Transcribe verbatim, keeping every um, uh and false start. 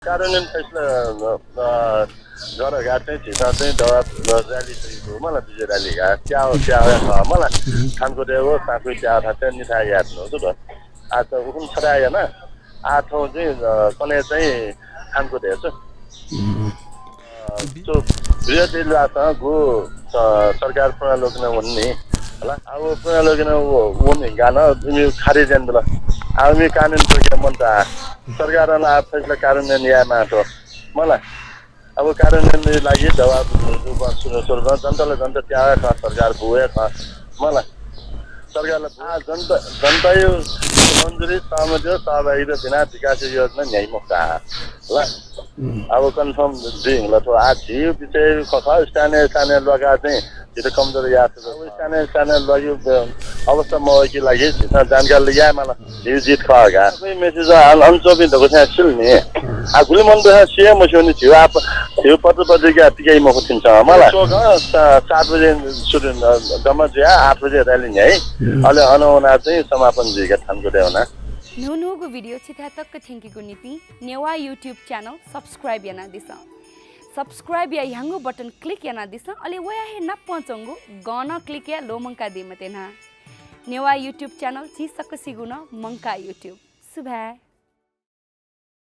कार्यान्वयन फैसला, अ, अ, गर धकाः चाहिँ झीसं चाहिँ दबाब, अ, rally तयागु मला, विजय rally धकाः, त्याः, त्याः खः मला। थानकोटय् व साँखुइ त्याः थासय् निथाय् यायेधुन छु द। आः त उखुन्हु छथाय् याना, आः थौं चाहिँ, अ, कन्हय् चाहिँ थानकोटय् छु। अ, छु बृहत् इजलासं गु, अ, सरकार पुनर्लोकन वनी नि। हला, अब पुनर्लोकन व-, वनी गाना, इमि खारेज यानादिल। अब इमि कानुन प्रक्रिया मन्त आ। सरकारं ला फैसला कार्यान्वयन यायेमाः थ्व। मला। अब कार्यान्वयनया लागि दबाब रूपमा सुरु, सुरुमा जनतालाई जनता त्याः खः, सरकार बुया खः। मला। सरकारलाई आ, जनता, जनताया मन्जुरी, सहमति, सहभागिता बिना विकास योजना न्ह्याइ मखुत। ल। अब confirm जुइ धुंकल थ्व। आ, झीगु विषय खः, खः, स्थानीय, स्थानीय ल्वाका चाहिँ झीत कमजोर याः। अब स्थानीय, स्थानीय ल्वाका अवस्था मवय्के लागि झीसं जानकारी याये माल। झीगु जित खः का। कोही message अन, अन च्वंपिं दक्वसिनं सिल नि। आ, गुलि मनूतय्सं सिया मस्यू नि, झीगु आप, झीगु पत्र पत्रिका पिकाइ मखु थिंसं। मला। च्वक, सा-, सात बजे सुरु, जम्मा जुया आठ बजे rally न्ह्याइ। अले अन वना चाहिँ समापन जुइका थानकोटय् वना। न्हून्हूगु video छिथाय् तक थ्यंकेगु निंतिं नेवाः YouTube channel subscribe यानादिसँ। Subscribe या ह्याउँगु button click यानादिसँ, अले वया हे नापं च्वंगु गं नं click याये ल्वःमंकादी मते न्हा। नेवाः YouTube channel झी सकसिगु नं मंकाः YouTube। सुभाय्।